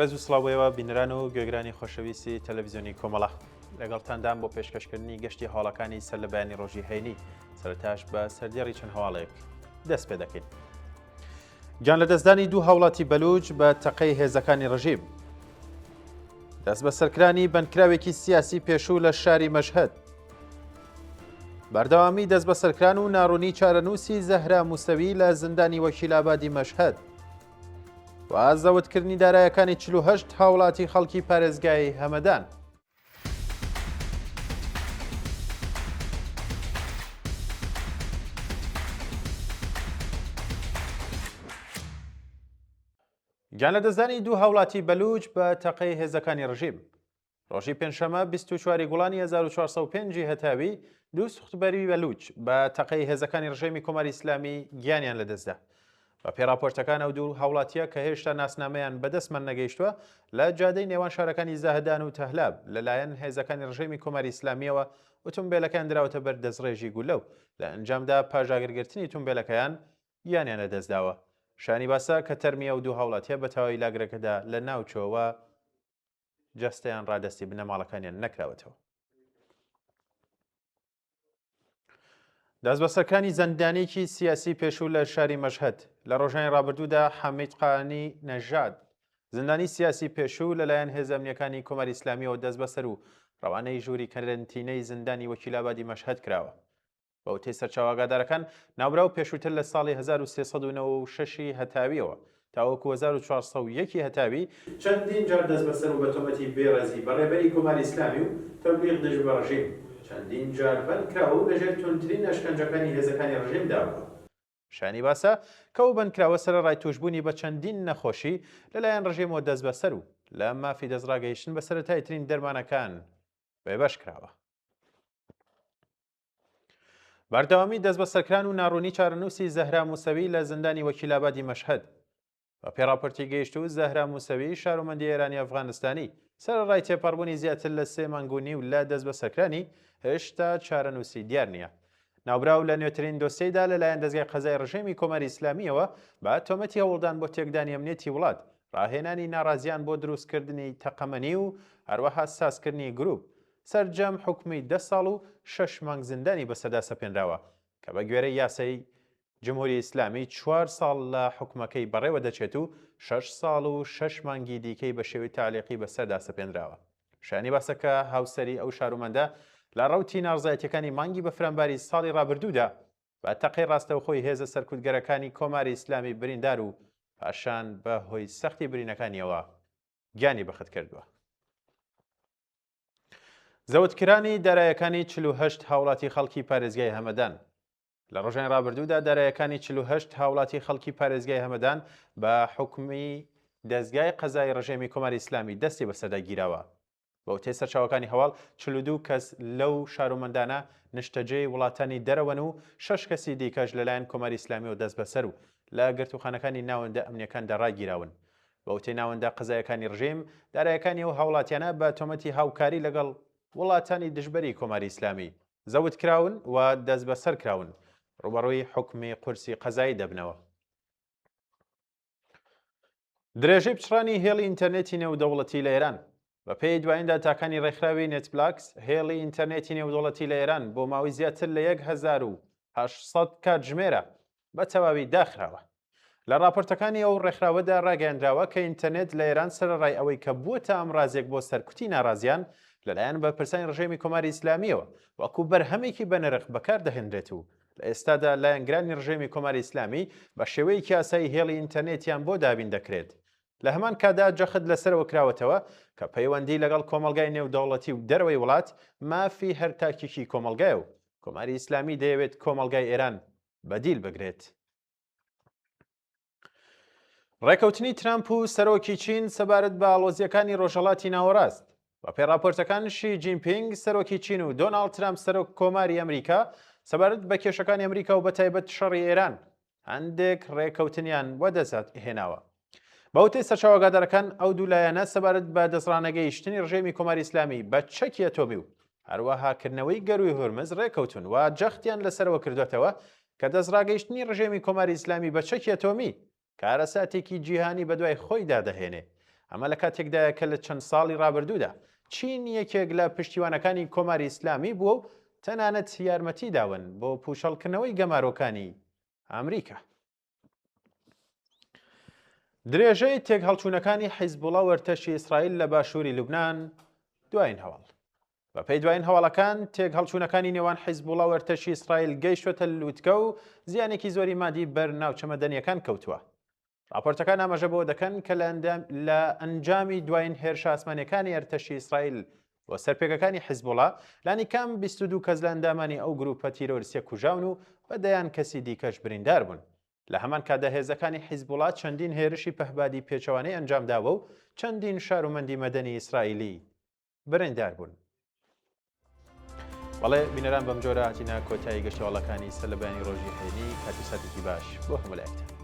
ڕێز و سڵاو بۆ ئێوە بینەران و گوێگرانی خۆشەویستی تەلەڤیزیۆنی کۆمەڵە. لەگەڵتاندام بۆ پێشکەشکردنی گەشتی هەواڵەکانی سەر لە بەیانی ڕۆژی هەینی، سەرەتاش بە سەردێڕی چەند هەواڵێک دەست پێ دەکەین. گیان لەدەستدانی دوو هاوڵاتی بەلوچ بە تەقەی هێزەکانی ڕژیم. دەست بەسەرکرانی بەندکراوێکی سیاسی پێشوو لە شاری مەشهەد. بەردەوامی دەست بەسەرکران و ناڕوونی چارەنووسی زەهرا موسەوی لە زیندانی وەکیلابادی مەشهەد. و زەوتکردنی دارایەکانی 48 هاوڵاتی خەڵکی پارێزگای هەمەدان. گیانلەدەستدانی دوو هاوڵاتی بەلوچ بە تەقەی هێزەکانی ڕژیم. ڕۆژی پێنجشەممە 24 گوڵانی 1405 هەتاوی دوو سوختبەری بەلوچ بە تەقەی هێزەکانی ڕژێمی کۆماری ئیسلامی گیانیان لەدەستدا. بە پێی ڕاپۆرتەکان ئەو دوو هاوڵاتییە کە هێشتا ناسنامەیان بەدەستمان نەگەیشتووە لە جادەی نێوان شارەکانی زاهدان و تەهلاب لەلایەن هێزەکانی ڕژێمی کۆماری ئیسلامییەوە ئوتومبێلەکەیان دراوەتە بەر دەستڕێژی گولە و لە ئەنجامدا پاش ئاگرگرتنی ئوتومبێلەکەیان گیانیان لەدەستداوە. شایانی باسە کە تەرمی ئەو دوو هاوڵاتییە بە تەواوی لاگرەکەدا لەناوچووە و جەستەیان ڕادەستی بنەماڵەکانیان نەکراوەتەوە. دەستبەسەرکرانی زیندانییەکی سیاسی پێشوو لە شاری مەشهەد لە ڕۆژانی ڕابردوودا حەمید قانی نەژاد زیندانی سیاسی پێشوو لەلایەن هێزە ئەمنییەکانی کۆماری ئیسلامیەوە دەستبەسەر و ڕەوانەی ژووری کەرەنتینەی زیندانی وەکیلابادی مەشهەد کراوە. بە وتەی سەرچاوە ئاگادارەکان، ناوبراو پێشووتر لە ساڵی 1396 ی هەتاوییەوە تاوەکو 1401 ی هەتاوی، چەندین جار دەستبەسەر و بە تۆمەتی بێڕێزی بە ڕێبەری کۆماری ئیسلامی و تەبلیغ دژ بە ڕژیم، چەندین جار بەند کراوە و لەژێر توندترین ئەشکەنجەکانی هێزەکانی ڕژیمدا بووە. شایانی باسە کە ئەو بەندکراوە سەرەڕای تووشبوونی بە چەندین نەخۆشی، لەلایەن ڕژێمەوە دەستبەسەر و لە مافی دەستڕاگەیشتن بە سەرەتاییترین دەرمانەکان بێبەش کراوە. بەردەوامی دەستبەسەرکران و ناڕوونی چارەنووسی زەهرا موسەوی لە زیندانی وەکیلابادی مەشهەد. بە پێی ڕاپۆرتی گەیشتوو، زەهرا موسەوی، شارۆمەندی ئێرانی ئەفغانستانی، سەرەڕای تێپەڕبوونی زیاتر لە سێ مانگ و نیو لە دەستبەسەرکرانی، هێشتا چارەنووسی دیار نییە. ناوبراو لە نوێترین دۆسیەیدا لەلایەن دەزگای قەزای ڕژێمی کۆماری ئیسلامییەوە بە تۆمەتی هەوڵدان بۆ تێکدانی ئەمنیەتی وڵات، ڕاهێنانی ناڕازیان بۆ دروستکردنی تەقەمەنی و هەروەها سازکردنی گرووپ، سەرجەم حوکمی دە ساڵ و شەش مانگ زیندانی بەسەردا سەپێنراوە کە بە گوێرەی یاسای جمهوری ئیسلامی چوار ساڵ لە حوکمەکەی بەڕێوە دەچێت و شەش ساڵ و شەش مانگی دیکەی بە شێوەی تەعلیقی بەسەردا سەپێنراوە. شایانی باسە کە هاوسەری ئەو شارومەندە لە ڕەوتی ناڕزایەتیەکانی مانگی بەفرانباری ساڵی ڕابردوودا بە تەقەی ڕاستەوخۆی هێزە سەرکوتگەرەکانی کۆماری ئیسلامی بریندار و پاشان بە هۆی سەختی برینەکانیەوە گیانی بەخت کردووە. زەوتکرانی دارایەکانی 48 هاوڵاتی خەڵکی پارێزگای هەمەدان لە ڕۆژانی ڕابردوودا دارایەکانی 48 هاوڵاتی خەڵکی پارێزگای هەمەدان بە حکومی دەزگای قەزای ڕژێمی کۆماری ئیسلامی دەستی بەسەردا گیراوە. بە وتەی سەرچاوەکانی هەواڵ 42 کەس لەو شارومەندانە نیشتەجێی وڵاتانی دەرەوەن و شەش کەسی دیکەش لەلایەن کۆماری ئیسلامیەوە دەستبەسەر و لە گرتووخانەکانی ناوەندە ئەمنییەکاندا ڕاگیراون. بە وتەی ناوەندە قەزایەکانی ڕژیم، دارایەکانی ئەو هاوڵاتیانە بە تۆمەتی هاوکاری لەگەڵ وڵاتانی دژبەری کۆماری ئیسلامی زەوت کراون و دەستبەسەر کراون، ڕووبەڕووی حوکمی قورسی قەزایی دەبنەوە. درێژەی پچڕانی هێڵی ئینتەرنێتی نێودەوڵەتی لە ئێران. بەپێی دوایین داتاکانی ڕێکخراوی نێتبلاکس، هێڵی ئینتەرنێتی نێودەوڵەتی لە ئێران بۆ ماوەی زیاتر لە 1800 کاتژمێرە بە تەواوی داخراوە. لە ڕاپۆرتەکانی ئەو ڕێکخراوەدا ڕاگەیەندراوە کە ئینتەرنێت لە ئێران سەرەڕای ئەوەی کە بووەتە ئامرازێک بۆ سەرکوتی ناڕازیان لەلایەن بەرپرسانی ڕژێمی کۆماری ئیسلامییەوە وەکوو بەرهەمێکی بەنرخ بەکار دەهێنرێت و لە ئێستادا لایەنگرانی ڕژێمی کۆماری ئیسلامی بە شێوەیەکی ئاسایی هێڵی ئینتەرنێتیان بۆ دابین دەکرێت. لە هەمان کاتدا جەخت لەسەرەوە کراوەتەوە کە پەیوەندی لەگەڵ کۆمەڵگای نێودەوڵەتی و دەرەوەی وڵات مافی هەر تاکێکی کۆمەڵگایە و کۆماری ئیسلامی دەیەوێت کۆمەڵگای ئێران بە دیل بگرێت. ڕێکەوتنی ترامپ و سەرۆکی چین سەبارەت بە ئاڵۆزییەکانی ڕۆژهەڵاتی ناوەڕاست. بەپێی ڕاپۆرتەکان شی جینپینگ سەرۆکی چین و دۆناڵد ترامپ سەرۆک کۆماری ئەمریکا سەبارەت بە کێشەکانی ئەمریکا و بەتایبەت شەڕی ئێران هەندێک ڕێکەوتنیان وەدەست هێناوە. بە وتەی سەرچاوە ئاگادارەکان ئەو دوو لایەنە سەبارەت بە دەستڕانەگەیشتنی ڕژێمی کۆماری ئیسلامی بە چەکی ئەتۆمی و هەروەها کردنەوەی گەرووی هورمز ڕێکەوتون و جەختیان لەسەرەوە کردوێتەوە کە دەستڕاگەیشتنی ڕژێمی کۆماری ئیسلامی بە چەکی ئەتۆمی کارەساتێکی جیهانی بەدوای خۆیدا دەهێنێ. ئەمە لە کاتێکدایە کە لە چەند ساڵی ڕابردوودا چین یەکێک لە پشتیوانەکانی کۆماری ئیسلامی بووە و تەنانەت یارمەتی داون بۆ پووچەڵکردنەوەی گەمارۆکانی ئەمریکا. درێژەی تێکهەڵچوونەکانی حیزبوڵا و ئەرتەشی ئیسرائیل لە باشووری لوبناان دوایین هەواڵ. بەپێی دوایین هەواڵەکان تێکهەڵچوونەکانی نێوان حیزبوڵا و ئەرتەشی ئیسرائیل گەیشتوەتە لوتکە و زیانێکی زۆری مادی بەر ناوچە مەدەنیەکان کەوتووە. راپۆرتەکان ئاماژە بەوە دەکەن کە لە ئەنجامی دوایین هێرشە ئاسمانیەکانی ئەرتەشی ئیسرائیل بۆ سەر پێگەکانی حیزبوڵا لانی کەم 22 کەس لە ئەندامانی ئەو گروپە تیرۆریستیە کوژاون و بە دەیان کەسی دیکەش بریندار بوون. لە هەمان کاتدا هێزەکانی حیزبوڵا چەندین هێرشی پەهبادی پێچەوانەی ئەنجامداوە و چەندین شارومەندی مەدەنی ئیسرائیلی بریندار بوون. بەڵێ بینەران بەمجۆرە هاتینە کۆتایی گەشتەواڵەکانی سەر لە بەیانی ڕۆژی هەینی کات و ساتێکی باش بۆ هەموو لایەکتان.